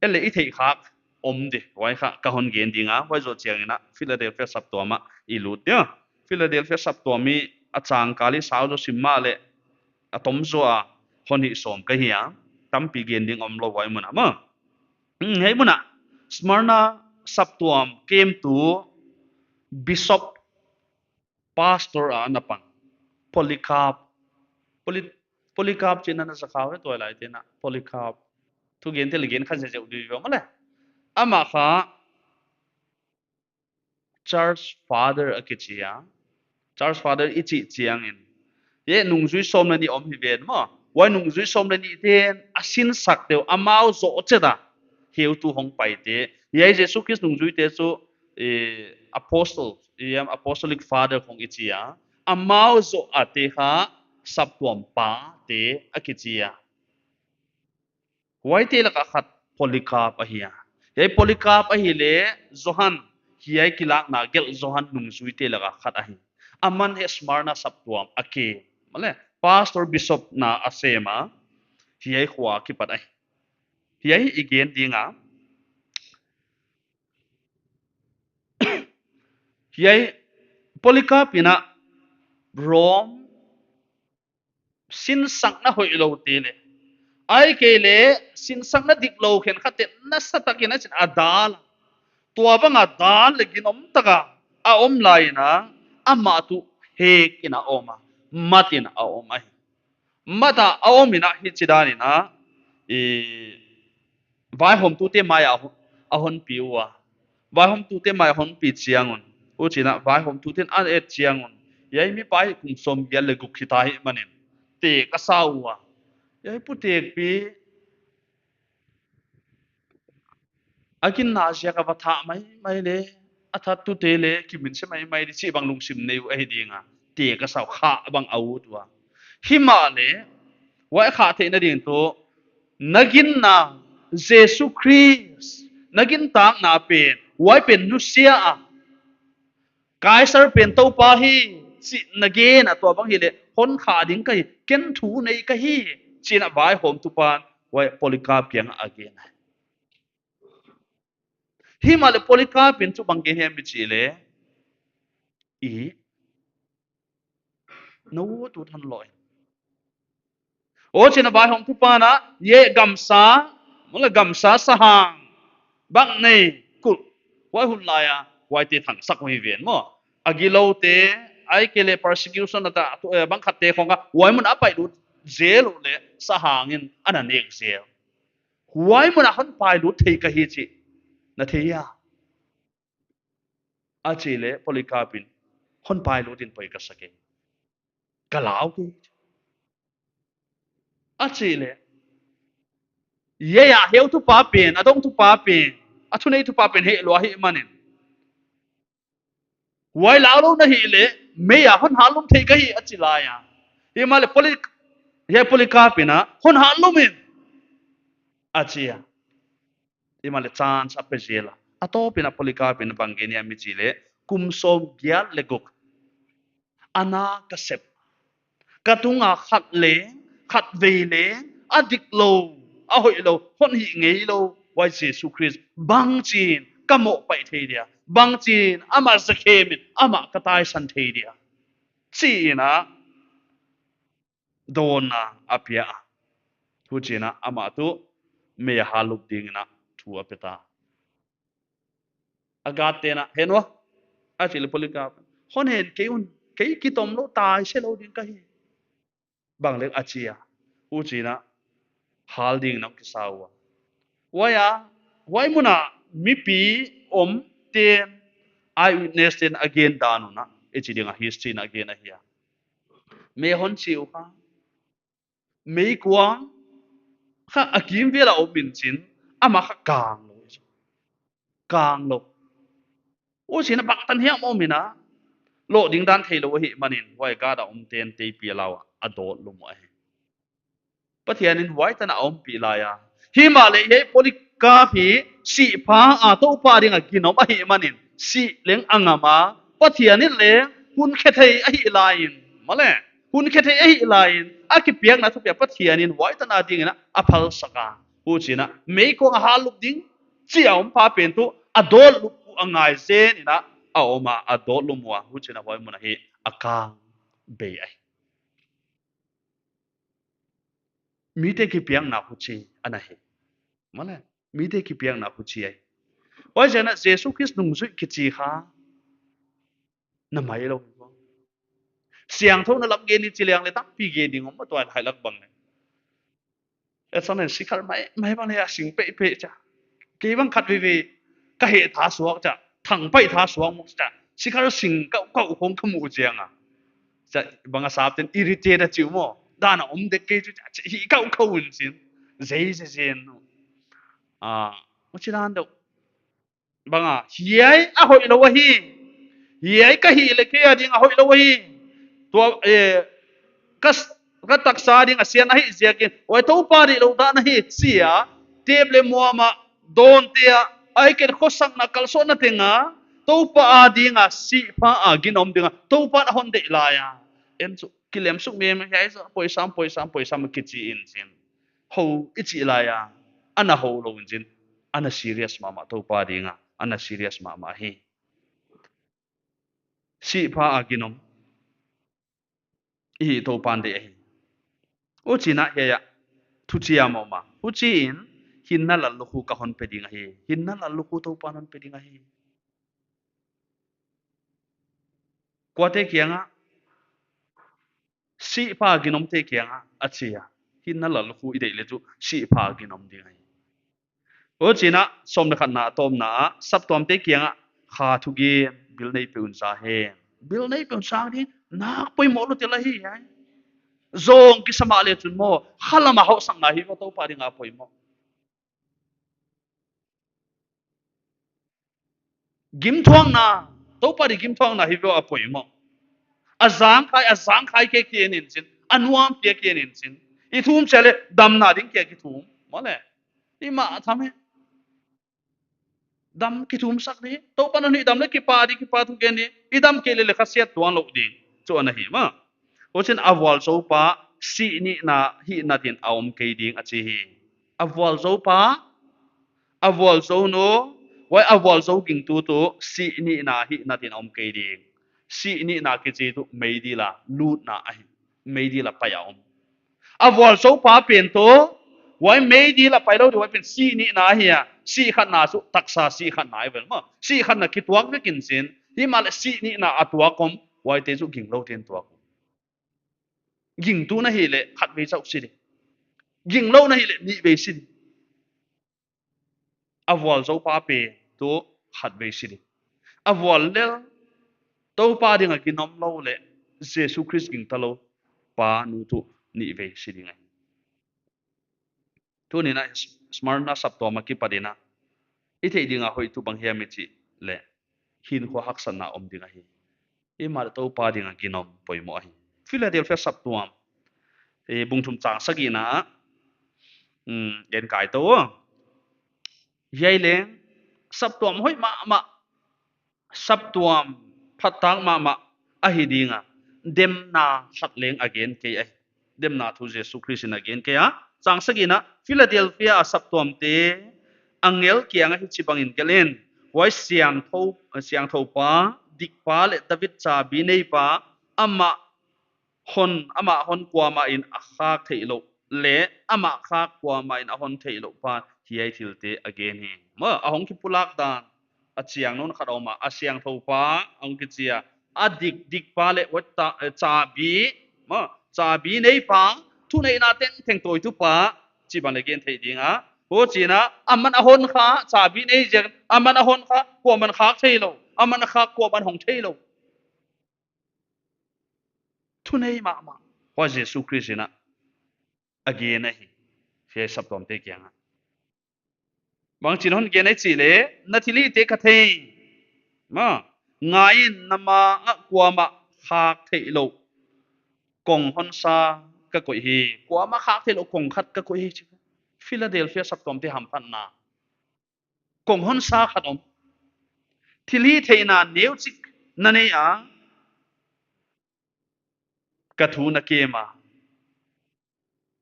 ei leh i theih khak om di, huai kha ka hon gen ding a, huai zoh chiangin a, Philadelphia saptuam ah i lut dia. Philadelphia saptuam i a changkal i sau zaw sim mahleh, a tom zaw a hon hih sawm ka hi a, tampi gen ding omlou huai mun ah maw. Hmm, hiai mun ah, Smyrna saptuam kemtu bishop, pastor a na pang. Polycarp. Poly-, Polycarp chih na na za khau e, tuailai te'n a. Polycarp. Thugen te leh gen kha zeuhzeuh di uh maw le. Amah kha church father a kichi a. Church father i chih chiangin, hiai nungzui sawm leh nih om hi ven maw. Huai nungzui sawm leh nih te'n a sinsak deuh, amau zoh chet a heutu hong paite. Hiai Jesu Khrist nungzuite chu, eh, apostle, eh, apostolic father khong i chi a. Amau zoh a te kha saptuam pate a kichi a. Huaite laka khat Polycarp ahi a. Hiai Polycarp ahihleh Johan, hiai kilakna gelh Johan nungzuite laka khat ahi. Aman hiai Smyrna saptuam a kem. Maw le, pastor bishop na a sem a. Hiai khua kipat ahi. Hiai i gen ding a. Hiai Polycarp in a Rome sinsakna hoihlou te leh, ahihkeileh sinsakna diklou khenkhat te nasatak in a sin a dal. Tuabang a dal leh ginom taka a om lai in a, amah tuh hek in a om a, mat in a om ahi. Mat a a om in a hichidan in a, i, vaihawmtute mai a hon, a hon pi ua. Vaihawmtute mai a hon pi chiang un, huchiin a vaihawmtute'n a et chiang un, hiai mipa hi kum sawmgiat leh guk hita hih manin, tek a sa ua. Hiai Pu Tekpi, a ginna ziak a va thah maimai leh, a thattute leh kiminse maimai di chih bang lungsim nei uh ahi ding a, tek a sa uh, khah bang a ut ua. Himahleh, huai khah theihna ding tuh, na ginna, Jesu Khrist, na gintakna pen, huai pen nusia a, Kaisar pen Toupa hi, chih na gen a, tuabang hileh hon khah ding ka hi, ken thu nei ka hi, chi'n a vaihawmtupa'n huai Polycarp kiangah a gen a. Himahleh Polycarp in chu bang gen hiam i chih leh, i, nou tu than lou in. Huchiin a vaihawmtupa'n a, hiai gamsa, maw le gamsa sahang, bang nei, kulh, huai hun lai a, huaite thangsak uh hi ven maw. A giloute, ahihkeileh persecution a ta, tu, eh, bang khatte khong a, huai mun a pai lut zel uh leh sahang in ana nek zel. Huai mun a hon pai lut thei ka hi chih na thei a, a chih leh Polycarp in, hon pai lut in poi ka sa kei. Ka lau kei, a chih leh. Hiai a heutupa pen, a dongtupa pen, a thuneitupa pen heh lua hih manin, huai lau lou na hileh, mei a hon hahlum thei ka hi, a chi lai a. Himahleh Poly-, hiai Polycarp in a, hon hahlum in, a chi a. Himahleh chance a pe zel a. A tawpin a Polycarp in bang gen hiam i chih leh, kum sawmgiat leh guk a na ka sep, ka tunga khat leng, khatvei leng, a diklou, a hoihlou, hon hih ngeilou, huai Jesu Khrist, bangchiin ka mohpaih paih thei dia, bangchiin amah zakhem in, amah ka taisan thei dia, chiin a dawnna a pia a. Huchiin a amah tuh mei a hahlum dingin a thu a pe ta. A guard te'n a, hen ua, a chih leh Polycarp, hon hen kei un, kei kitom lou tai se lou ding ka hi, bang leng a chi a. Huchiin a hal dingin a kisa ua. Huai a, huai mun a mipi omte'n, eyewitness te'n a gen dan un a, i chi ding a history in a gen ahi a, mei hon chi uh kha, meikuang kha a kimvel a om in chin, amah kha kang lou, kang lou. Huchiin a bangtan hiam om in a, loh ding dan theilou ahih manin, huai guard a omte'n teipi a lau a, a dawt lum uh ahi. Pathian in huai tan a ompih lai a. Himahleh hiai Poly-, kap hi, sihpha a Toupa dinga ginom ahih manin, sih leng a ngam a, Pathian in leng hun khe thei ahih laiin, maw le, hun khe thei ahih laiin, a kipiakna thupi a Pathian in huai tan a dingin a phalsak a. Huchiin a, meikuang a hal lup ding, chi a om pa pen tuh, a dawt lup uh a ngai zen in a, a om a, a dawt lup uh a, huchiin a huai mun ahi, a kang bei ahi. Mite kipiakna huchi ana hi. Maw le, mite kipiakna huchi ahi. Huaiziakin a Jesu Khrist nungzui kichi kha, na mai lou. Siangthou na lam gen ni chi leng le tampi gen ding om, tuailai lak bang le. Etsan en sikhar mai, mai bang le a sing pei pei cha. Kei bang khat veve, ka heh tha suak cha, thangpaih tha suak mawk cha. Sikhar sing kau kau khong ka mu chiang a. Cha, bang a sap ten irritate a chi uh maw. Dan a om dek kei chu cha, cha, hi kau kau un chin. Zei zei zen. Ah, maw chi dan deuh. Bang a, hiai a hoihlou ahi. Hiai ka hih leh kei a ding a hoihlou ahi. Tua, eh, ka s-, ka taksa ding a sian ahi ziakin. Huai Toupa deihlouhna hi chia. Tep leh muam a dawnte a. Ahihkeileh khosakna kalsuanna teng a. Toupa a ding a sihpha a ginom ding a. Toupa na hon deih lai a. En chu kilem suk mem hiai chu poisam, poisam, poisam kichi in chin. Hou i chih lai a, ana hou lou in chin, ana serious mahmah Toupa ding a, ana serious mahmah hi. Sihpha a ginom, i hi Toupa'n deih ahi. Huchiin a hiai a, thuchiam a om a. Huchiin, hinna lallukhu ka hon pe ding ahi. Hinna lallukhu Toupa'n hon pe ding ahi. Kuate kiangah, sihpha ginomte kiangah, a chi a. Hinna lallukhu i deih leh chu, sihpha ginom ding ahi. Huchiin a, sawm leh khatna, a tawpna, saptuamte kiangah, kha thugen, bil nei pe un sa hen. Bil nei pe un sa ding, nak poimoh lou tel ahi, ai. Zong kisa mah leh chun maw, khalam a hoihsakna hi maw Toupa ding a poimoh. Gimthuakna, Toupa ding gimthuakna hi ve a poimoh. A zangkhai, a zangkhai kia kia in chin, a nuam kia kia in chin. I thum chiang leh, damna ding kia kithum, maw le. I mah tham e. Dam kithum sak ding. Toupa'n a nuih dam leh kipak ding, kipahthu gen ding. I dam kei leh leh khasiat tuan lou ding. Chu ana hi maw. Huchiin a vualzou pa, sih nihna hihnatin a om kei ding a chi hi. A vualzou pa, a vualzou nu, huai a vualzou gingtu tuh, sih nihna hihnatin a om kei ding. Sih nihna kichi tuh, meidil a lutna ahi. Meidil a pai a om. A vualzou pa pen tuh, huai meidil a pai lou ding, huai pen sih nihna ahi a. Sih khatna chu, taksa sih khatna ahi vel maw. Sih khatna kituak vek in chin. Himahleh sih nihna a tuak om, huaite chu ginglou te'n tuak om. Gingtu na hih leh khatvei chauh si ding. Ginglou na hih leh nihvei si ding. A vualzou pa pen tuh khatvei si ding. A vual lel Toupa ding a ginom lou leh Jesu Khrist gingta lou pa nu tuh nihvei si ding ahi. Tuni'n a Smyrna saptuam a kipat in a, i theih ding a hoih tuh bang hiam i chih leh, hinkhua haksatna om ding ahi. Himahleh Toupa ding a ginom poimoh ahi. Philadelphia saptuam, eh, bung thum chang sagihna, um, gen kai tou. Hiai leng, saptuam hoih mahmah, saptuam phattak mahmah ahi ding a, demna khat leng a gen kei ahi. Demna thu Jesu Khrist in a gen kei a. Chang sagihna, Philadelphia a saptuamte, angel kiangah hichibangin gelh in, huai siangthou, siangthou pa, dikpa leh David chabi neipa, amah hon, amah hon kuamah in a khak theihlouh leh, amah khak kuamah in a hon theihlouh pa, hiai thilte a gen hi. Maw, a hong kipulak dan, a chiang nawn khat a om a, a siangthou pa, a hong kichi a, a dik, dikpa leh huai ta, eh, chabi, maw, chabi neipa, thuneihna tengteng tawitu pa, chibang leh gen theih ding a. Huchiin a, aman a hon kha, chabi nei ziak, aman a hon kha, kuaman khak theilou, aman a khak kuaman hong theilou. Thunei mahmah. Huai Jesu Khrist in a, a gen ahi. Hiai saptuamte kiangah. Bangchi'n hon gen ahi chih leh, na thilhihte ka thei. Maw, ngai in, na ma ah kuamah khak theihlouh kong hon sa ka koih hi. Kuamah khak theihlouh kong khat ka koih hi chi. Philadelphia saptuamte hamphatna. kong hon sa khat om. Thilhihtheihna neuchik na nei a, ka thu na kem a,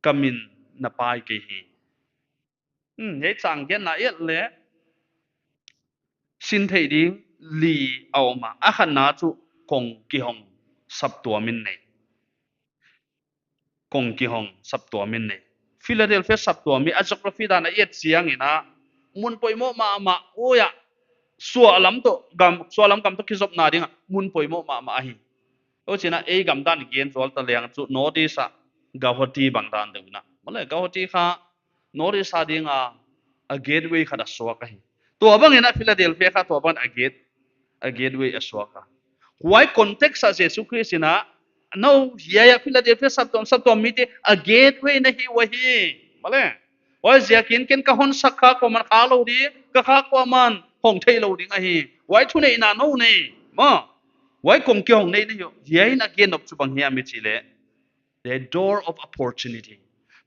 ka min na pai kei hi. Hmm, hiai chang genna et leh sin theih ding li a om a. A khatna chu kong kihong saptuam in nei. Kong kihong saptuam in nei. Philadelphia saptuam i a geography dan a et chiangin a, mun poimoh mahmah, oi a, suahlam toh gam, suahlam gam toh kizopna ding a mun poimoh mahmah ahi. Huchiin a ei gam dan gen zual ta leng chu North East a Guwahati bang dan deuh in a. Mahleh Guwahati kha North East a ding a, a gateway khat a suak ahi. Tuabang in a Philadelphia kha tuabang a gate, a gateway a suak a. Huai context a Jesu Khrist in a, nou hiai a Philadelphia saptuam, saptuam mite a gateway na hi ua hi. Mahleh, huaiziakin ken ka hon sak kha kuaman khak lou ding, ka khak kuaman hong theilou ding ahi. Huai thuneihna nou nei. Maw. Huai kong kihong neih na hi ua. Hiai in a gen nop chu bang hiam i chih leh, the door of opportunity.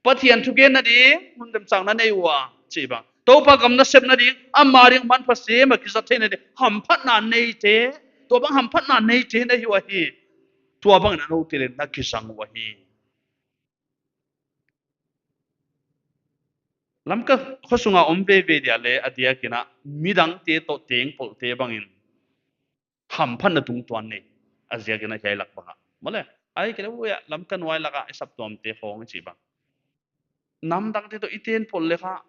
Pathian thugenna ding hun demchang na nei ua, chih bang. Toupa gam nasepna ding, ama ding manpha sem a kizat theihna ding hamphatna neite, tuabang hamphatna neite na hi ua hi. Tuabang in a noute leng na kizang ua hi. Lamka khosung a om veve dia leh a diakin a midangte toh tengpolhte bangin hamphatna tungtuan nei. A ziakin a hiai lak bang a. Mahleh, ahihkeileh huai a Lamka nuai lak a i saptuamte khong chih bang. Namdangte toh i tengpolh leh kha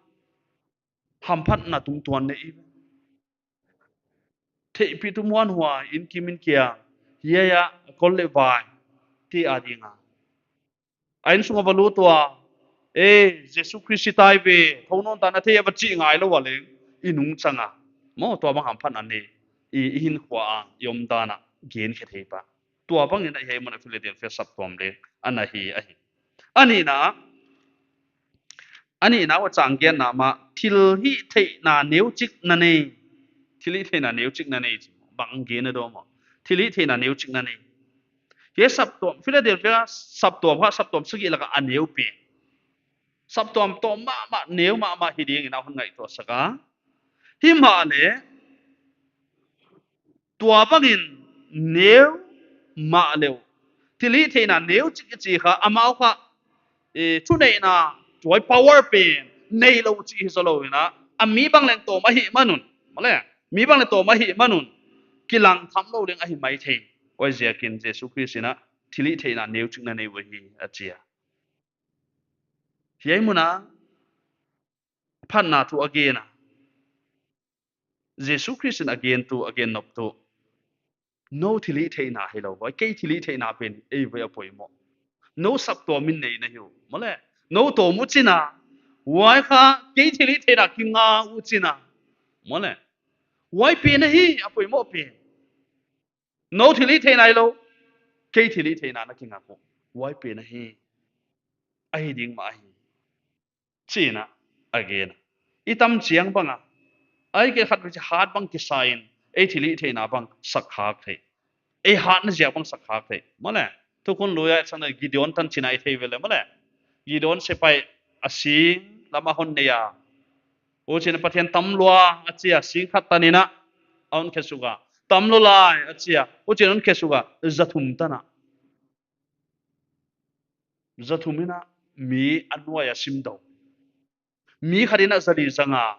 hamphatna tungtuan nei. Theihpih tu muanhuai, inn kim inn kiang, hiai a kol leh vai, ti a ding a. A inn sung a va lut ua, eh, Jesu Khrist tai ve, thou nawn ta na thei a va chih ngai lou ua leng, i nungchang a. Maw, tuabang hamphatna nei, i, i hinkhua a, i omdan a, gen khe thei pah. Tuabang in a hiai mun a Philadelphia saptuam leng, ana hi, ahi. A nihna, a nihna ua chang genna mah, thilhihtheihna neuchik na nei. Thilhihtheihna neuchik na nei. Bang gen a dawm maw. Thilhihtheihna neuchik na nei. Hiai saptuam, Philadelphia saptuam kha saptuam sagih lak a a neu pen. Saptuam tawm mahmah, neu mahmah hi dingin a hon ngaihtuah sak a. Himahleh, tuabangin neu mahleh uh, thilhihtheihna neuchik i chih kha, amau kha, eh, thuneihna, tuai power pen, neilou chih hi zaw lou in a, a mi bang leng tawm ahihman un, mahleh, mi bang leng tawm ahihman un, kilang tham lou leng ahi maithei. Huaiziakin Jesu Khrist in a, thilhihtheihna neuchik na nei uh hi, a chi a. Hiai mun a, phatna thu a gen a. Jesu Khrist in a gen tu, a gen nop tu. Nou thilhihtheihna hilou, huai kei thilhihtheihna pen, ei ve a poimoh. Nou saptuam in nei na hi uh, mahleh. Nou tawm uh chin a, huai kha, kei thilhihtheihna kinga uh chin a, mahleh. Huai pen ahi, a poimoh pen. Nou thilhihtheihna hilou, kei thilhihtheihna na kinga uh. Huai pen ahi, ahi ding mah ahi. Chi in a, a gen a. I tam chiang bang a, ahihkeileh khat vei hat bang kisa in, ei thilhihtheihna bang sak khak thei. Ei hatna ziak bang sak khak thei. Mahleh, thukhun lui a i chang a Gideon tan chihna i thei ve leh, mahleh. Gideon sepaih a sing lam a hon nei a. Huchiin Pathian tam lua a chi a, sing khat tan in a, a hon khe suk a. Tam lua lai a chi a, huchiin hon khe suk a, zathum tan a. Zathum in a mi a nuai a sim dou. Mi khat in a zali zang a,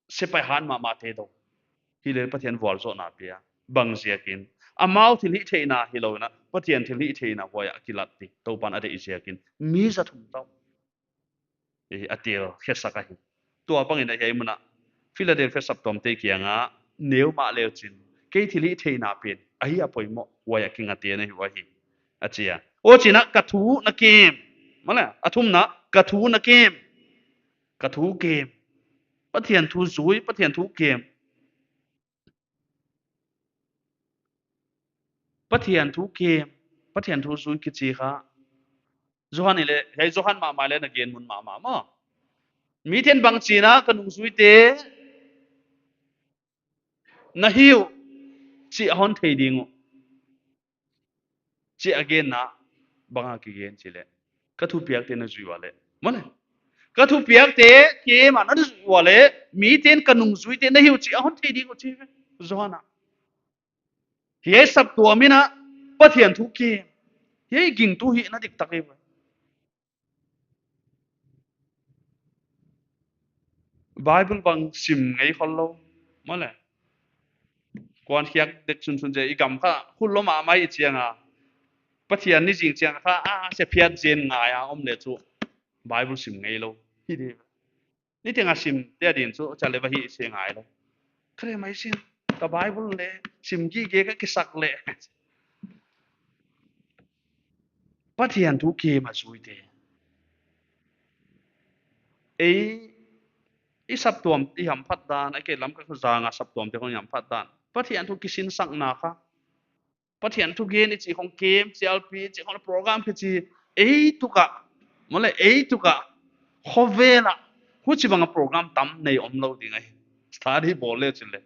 sepaih hat mahmahte dou. Hileh Pathian vualzawlna pia. Bang ziakin. Amau thilhihtheihna hilou in a, Pathian thilhihtheihna huai a kilat ding. Toupan a deih ziakin. Mi zathum dou. Eh, a tel khe sak ahi. Tuabangin a hiai mun a Philadelphia saptuamte kiang a neu mahleh uh chin, kei thilhihtheihna pen, ahi a poimoh, huai a kingate na hi uh ahi. A chi a. Huchiin a ka thu na kem. Mahleh, a thumna, ka thu na kem. Ka thu kem. Pathian thu zui, Pathian thu kem. Pathian thu kem, Pathian thu zui kichi kha. Johan i leh, hiai Johan mahmah leh na gen mun mahmah maw. Miten bang chi in a ka nungzuite na hi uh, chih a hon thei ding uh. Chih a genna, bang a kigen chih leh. Ka thupiakte na zui ua leh. Mahleh. Ka thupiakte kem a na zui ua leh, miten ka nungzuite na hi uh chih a hon thei ding uh chi ve. Johan a. Hiai saptuam in a Pathian thu kem. Hiai gingtu hihna diktak hi ve. Bible bang sim ngei khollou. Mahleh, kuan khiak dek sunsun zel i gam kha, hun lou mahmah i chiang a, Pathian ni zing chiang kha, a, se phiat zen ngai a om leh chu Bible sim ngeilou hi di. Niteng a simte adin chu, cha leh va hi se ngailou. Kha leh mai sin, ka Bible leh sim gige ka kisak leh. Pathian thu kem a zuite. Ei, i saptuam, i hamphat dan, a ke Lamka zang a saptuamte khong hamphat dan. Pathian thu kisinsakna kha. Pathian thu gen i chih khong kem, C L P, chih khong program kichi, ei tuk a. Mahleh, ei tuk a. Khovel a. Huchibang a program tam nei omlou ding ahi. Study bawl leh chih leh.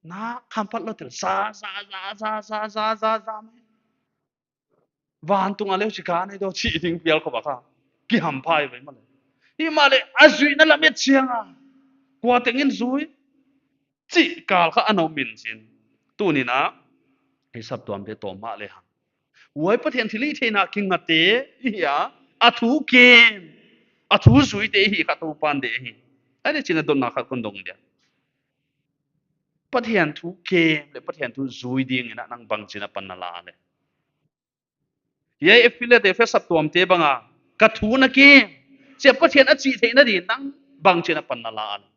Na khamphat lou tel. Za, za, za, za, za, za, za, za. Vantung a leh huchi ka nei dou chih ding pial khop a kha. Kihampha hi ve mahleh. Himahleh, a zuihna lam et chiang a. Kua teng in zui. Chih kal kha a na om in chin. Tuni'n a. Ei saptuamte tawm mahleh hang. Huai Pathian thilhihtheihna kingate, i hia, a thu kem, a thu zuite i hi kha Toupa'n deih hi. Ahi leh chin a dotna khat kon dong dia. Pathian thu kem leh Pathian thu zui ding in a nang bangchin a pan na la leh. Hiai Efesa te, Efesa saptuamte bang a, ka thu na kem. Chia Pathian a chih theihna ding in nang bangchin a pan na la leh.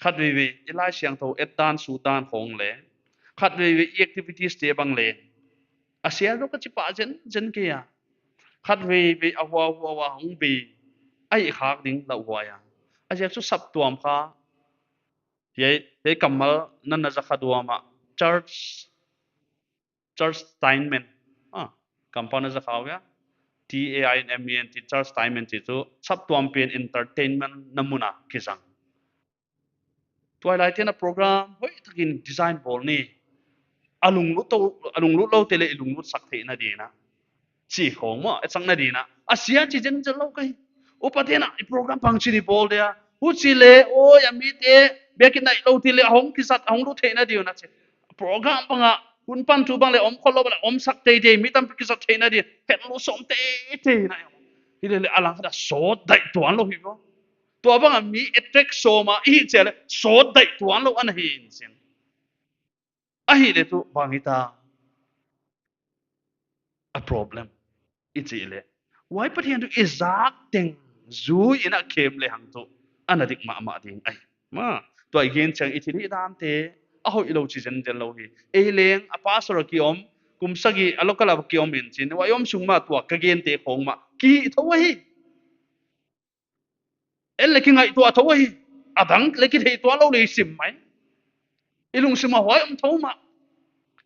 Khatveivei, i Laisiangthou et dan, sut dan khong leh. Khatveivei, i activities te bang leh. A sia lou ka chi pah zenzen kei a. Khatveivei, a hua hua hua hong bei. Ahi khak ding lauhuai a. A ziak chu saptuam kha. Hiai, hiai kammal nan na za kha diam a. Church Church tainment. Ah, kampau na za kha uh hia. T A I N M E N T, church tainment chih chu saptuam pen entertainment na mun a kizang. Tuailaite'n a program hoihtakin design bawl ni. A lunglut tou, a lunglut loute leh i lunglut sak theihna ding in a. Chih khong maw, etsakna ding in a. A sia chih zenzen lou ka hi. Upate'n a, i program bangchin i bawl dia. Huchi leh, oi, a mite, biakinn nailou te leh, a hong kizat, a hong lut theihna ding in a chi. Program bang a, hun pan thu bang leh, om khollou bang leh, om sak teitei, mi tampi kizat theihna ding, het lou sawm teitei na. Hi leh leh, a lang khat a sawt daih tuanlou hi maw. Tua bang a mi attract sawm a, i hih chiang leh, sawt daih tuanlou ana hi in chin. Ahihleh tu bang hita a problem i chih leh. Huai Pathian thu i zak teng zui in a kem lehang tu ana dik mahmah ding ahi. Maw, tua i gen chiang i thilhih dante a hoihlou chih zenzen lou hi. Ei leng a pastor a ki om, kum sagih a local a ki om in chin. Huai om sung mah tua ka gente khong mah kihih thou ahi. En leh kingaihtuah thou ahi. A dang leh kithei tuanlou leh i sim mai. I lungsim a huai om thou mah.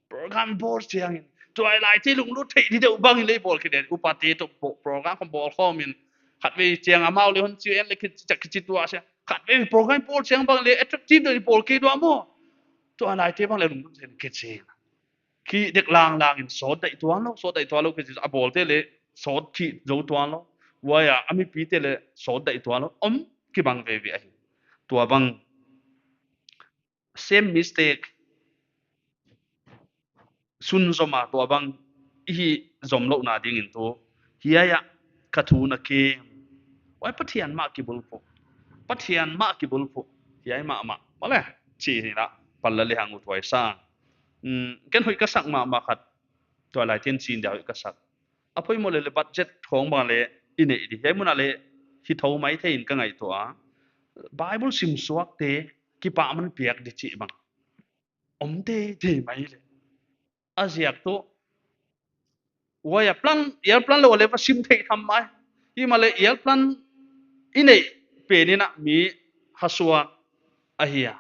Program bawl chiang in. Tuailaite lunglut theih di deuh bang in leh bawl kidei. Upate toh bawl, program khong bawl khawm in. Khatvei chiang amau leh hon chi en leh kichi, kichi tuah sia. Khatvei program bawl chiang bang leh attractive deuh bawl kei dua maw. Tuailaite bang leh lunglut theih kichi. Kidek langlang in sawt daih tuanlou, sawt daih tuanlou kichi a bawlte leh sawt kizou tuanlou. Huai a, a mipite leh sawt daih tuanlou. Om kibang veve ahi. Tua bang same mistake sunzom a tua bang i hih zomlouhna ding in tu. Hiai a ka thu na kem. Huai Pathian mah kibulphuh. Pathian mah kibulphuh. Hiai mahmah. Mahleh, chih hi na. Pal la lehang uh tuaisa. Hmm, ken hoih ka sak mahmah khat. Tuailaite'n chin dia hoih ka sak. A poimoh leh leh budget khong bang leh i neih di. Hiai mun a leh hi thou maithei in ka ngaihtuah a. Bible sim suakte kipahman piak di chih bang. Om teitei mai leh. A ziak tu. Huai a plan, i plan lou leh va sim thei tham mai. Himahleh i plan i neih pen in a mi hasuak ahi a.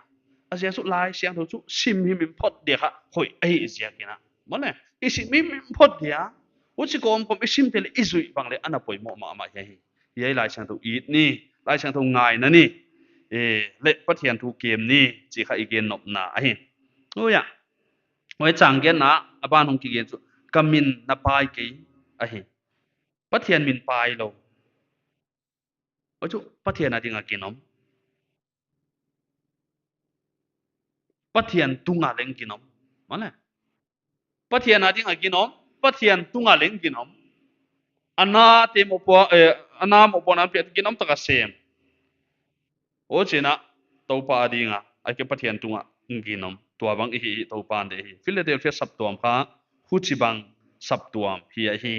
A ziak chu Laisiangthou chu sim himhim phot dia kha hoih ahi ziak in a. Mahleh, i sim himhim phot dia. Huchi kawmkawm i sim te leh i zuih bang leh ana poimoh mahmah hi ahi. Hiai Laisiangthou it ni, Laisiangthou ngaina ni. Eh, leh Pathian thu kem ni, chih kha i gen nopna ahi. Huai a. Huai chang genna a ban hong kigen chu, ka min na pai kei ahi. Pathian min pai lou. Huai chu Pathian a ding a ginom. Pathian tung a leng ginom. Male. Pathian a ding a ginom, Pathian tung a leng ginom. A na te mohpuak, eh, a na mohpuakna pia ginom taka sem. Huchiin a, Toupa a ding a, ahihkeileh Pathian tung a ginom. Tua bang i hi, Toupa deih hi. Philadelphia saptuam kha, huchibang saptuam hi ahi.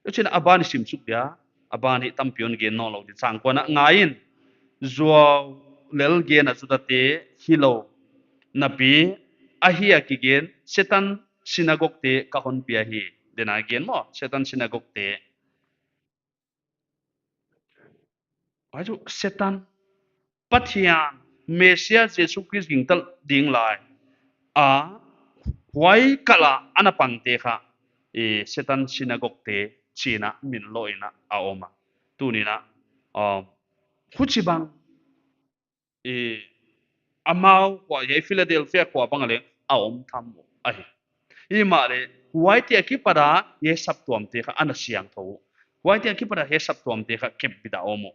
Huchiin a ban i sim suk dia, a ban hi tampi hon gen nawnlou di chang kuan a ngai in. Zuau lel gen a Juda te hilou napi, ahi a kigen, Setan sinagog te ka hon pia hi. Dena gen maw, Setan sinagog te. Huai chu Setan, Pathian, Mesia Jesu Khrist gingta ding lai a, huai kal a ana pang te kha, eh, Setan sinagog te chiin a min lou in a om a. Tuni'n a, um, huchibang, eh, amau khua, hiai Philadelphia khua bang a leng a om tham ahi. Himahleh, huaite akipat a, hiai saptuam te kha ana siangthou. Huaite akipat a, hiai saptuam te kha kep bit a om uh.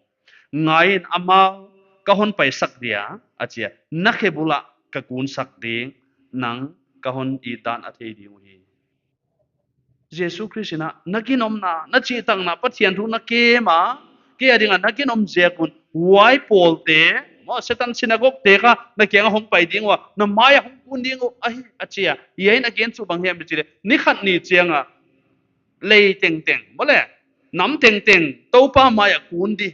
Ngai in, amau ka hon paisak dia, a chi a, na khe bul ah ka kunsak ding, nang ka hon it dan a thei ding uhi. Jesu Khrist in a, na ginomna, na chihtakna, Pathian thu na kem a, kei a ding a na ginom ziak un, huai pawl te, maw, Setan sinagog te kha, na kiang a hong pai ding ua, na mai a hong kun ding uh, ahi, a chi a. Hiai in a gen chu bang hiam i chih leh, ni khat ni chiang a, lei tengteng, male, nam tengteng, Toupa mai a kun di.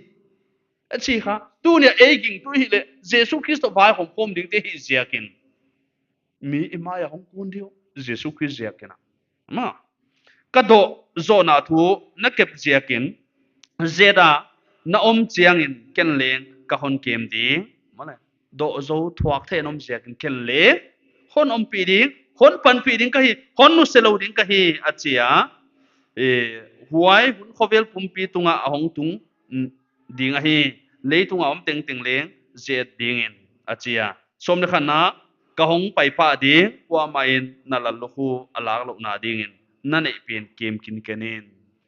A chi kha, tuni a ei gingtu i hih leh, Jesu Khrist toh vaihawm khawm ding te i hih ziakin. Mi i mai a hong kun di uh, Jesu Khrist ziakin a. Maw. Ka doh zohna thu na kep ziakin, zet a na om chiangin ken leng ka hon kem ding. Male. Doh zou thuak thei a na om ziakin ken leng hon ompih ding, hon panpih ding ka hi, hon nusia lou ding ka hi, a chi a. Eh, huai hun khovel pumpi tung a a hong tung, mm, ding ahi, leitung a om tengteng leng zet dingin, a chi a. Sawm leh khatna, ka hong pai pah ding, kuamah in na lallukhu a lak louhna dingin, na neih pen kem kinken in.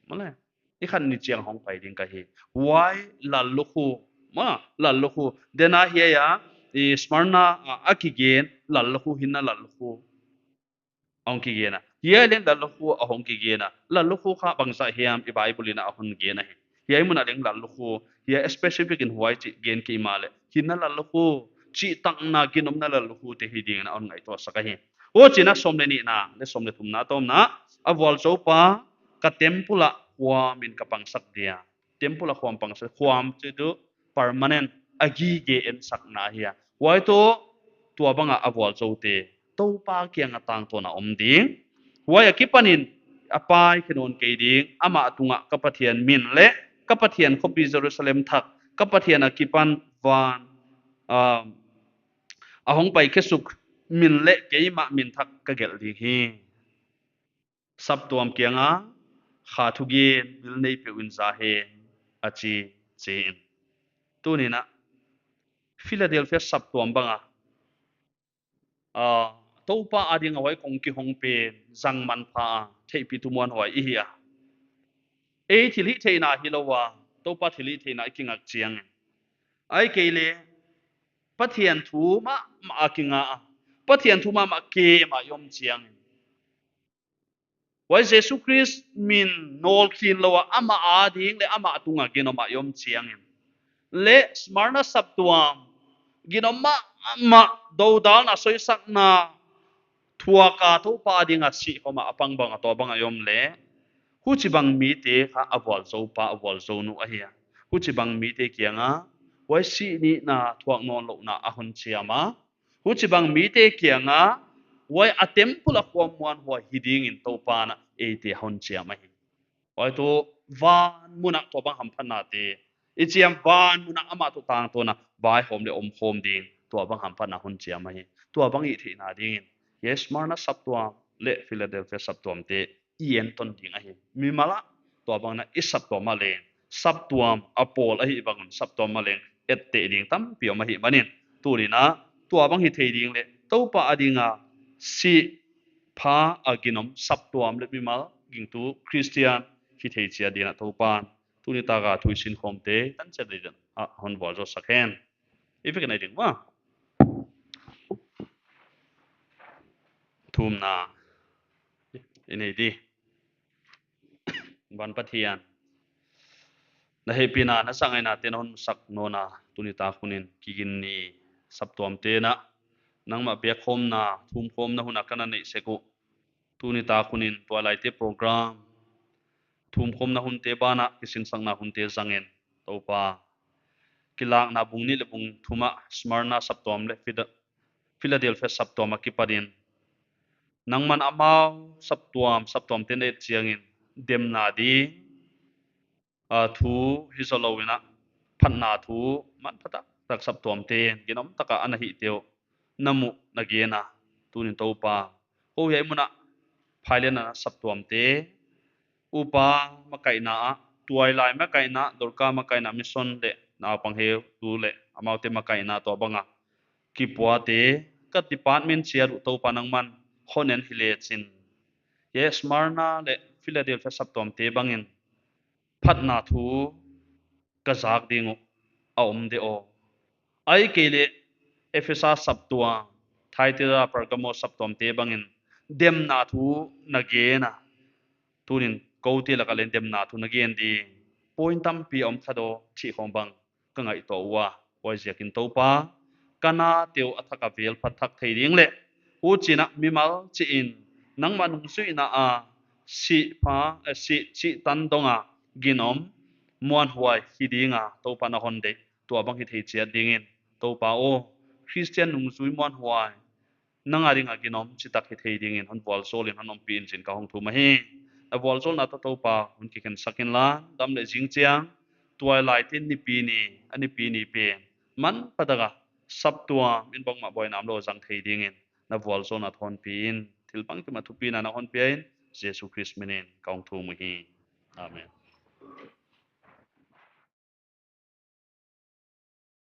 Male. Ni khat ni chiang hong pai ding ka hi. Huai lallukhu, maw, lallukhu. Dena hiai a, i Smyrna a, a kigen, lallukhu hi na lallukhu. Hong kigen a. Hiai leng lallukhu a hong kigen a. Lallukhu kha bangzah hiam i Bible in a hon gen ahi. Hiai mun a leng lallukhu. Hiai specific in huai chih gen kei mahleh. Hi na lallukhu. Chihtakna ginomna lallukhu te hi dingin a hon ngaihtuahsak ahi. Huchiin a sawm leh nihna, leh sawm leh thumna tawmna. A vualzou pa ka temple ah khuam in ka pangsak dia. Temple a khuam pangsak, khuam chih chu permanent, a gige ensakna ahi a. Huai toh, tua bang a a vualzou te, Toupa kiang a tangtawn a om ding. Huai akipanin, a pai khe nawn kei ding, amah tung a ka Pathian min leh, ka Pathian khopi Jerusalem thak, ka Pathian akipan van, um, a hong pai khe suk min leh keimah min thak ka gelh ding hi. Saptuam kiang a, kha thugen, bil nei peuh in za hen, a chi, chi in. Tuni'n a, Philadelphia saptuam bang a, ah, Toupa a ding a huai kong kihong pen, zang manpha a, theihpih thumuanhuai i hi a. Ei thilhihtheihna hilou a, Toupa thilhihtheihna i kingak chiangin. Ahihkeileh, Pathian thu mahmah a kinga a, Pathian thu mahmah kem a i om chiangin. Huai Jesu Khrist min nawlkhin lou a amah a ding leh amah tung a ginom a i om chiangin. Leh Smyrna saptuam, ginom mahmah dodalna soisakna thuak a Toupa a ding a sih khawm a a pang bang a tua bang a i om leh. Huchibang mite kha a vualzou pa, a vualzou nu ahi a. Huchibang mite kiang a, huai sih nihna thuak nawnlouhna a hon chiam a. Huchibang mite kiang a, huai a temple a khuam muanhuai hi dingin Toupa'n a eite hon chiam ahi. Huai toh van mun a tua bang hamphatna te. I chiam van mun a amah toh tangtawn a, vaihawm leh omkhawm ding, tua bang hamphatna hon chiam ahi. Tua bang i theihna dingin. Hiai Smyrna saptuam leh Philadelphia saptuam te i enton ding ahi. Mimal a, tua bang in a i saptuam a leng. Saptuam a pawl ahih bang un saptuam a leng. Etteh ding tampi om ahih manin. Tuni'n a, tua bang hi thei ding leh. Toupa a ding a, sih pha a ginom saptuam leh mimal gingtu Christian hithei chiat dingin Toupa'n tuni taka thu i sinkhawmte tan chiat dingin a hon vualzawl sak hen. I vek nei ding ua. Thumna i nei di. Van Pathian, na hehpihna, na zanghaina te na hon sak nawn a, tuni tak hun in Kiginni saptuamte'n nangmah biakkhawmna, thumkhawmna hun a ka na neih sek uh. Tuni tak hun in tuailaite program, thumkhawmna hunte banah kisinsakna hunte zangin, Toupa, Kilakna bung nih leh bung thum ah Smyrna saptuam leh Phila-, Philadelphia saptuam a kipatin, nangman amau saptuam, saptuamte'n et chiangin demna ding, a, thu hi zoulou in, phatna thu manpha taktak saptuamte'n ginom taka ana hihte uh na muh, na gen a, tunin Toupa, kou hiai mun ah Phailen a saptuamte, upa makaihna ah, tuailai makaihna, Dorka makaihna, mission leh naupang heutu leh amaute makaihna, tuabang a kipuate, ka department chiat uh Toupa nangman hon en hi lechin, hiai Smyrna leh Philadelphia saptuamte bangin phatna thu ka zak ding uh a om de aw. Ahihkeileh Ephesa saptuam, Thyatira, Pergamo saptuamte bangin demna thu na gen a, tunin koute lak ah leng demna thu na gen ding point tampi a om kha aw chih khong bang ka ngaihtuah ua. Huaiziakin Toupa, ka nate uh a thak a vel phat thak thei ding leh, huchiin mimal chih in nangmah nungzuihna a sih pha, eh, sih chih tan dong a ginom muanhuai hi ding a, Toupa na hon deih tuabang hithei chiat dingin, Toupa aw, Christian nungzui muanhuai nang a ding a ginom chitak hithei dingin hon vualzawl in, hon ompih in chi'n ka hong thum ahi. Na vualzawlna toh Toupa hon kikhen sak inla, dam leh zing chiang, tuailaite'n Nipi ni, a Nipi ni pen manpha taka saptuam in bangmah buaina omlou zang thei dingin na vualzawlna hon pi in, thil bangkim a thupina na hon pia in, Jesu Khrist min in ka hong thum uhi. Amen.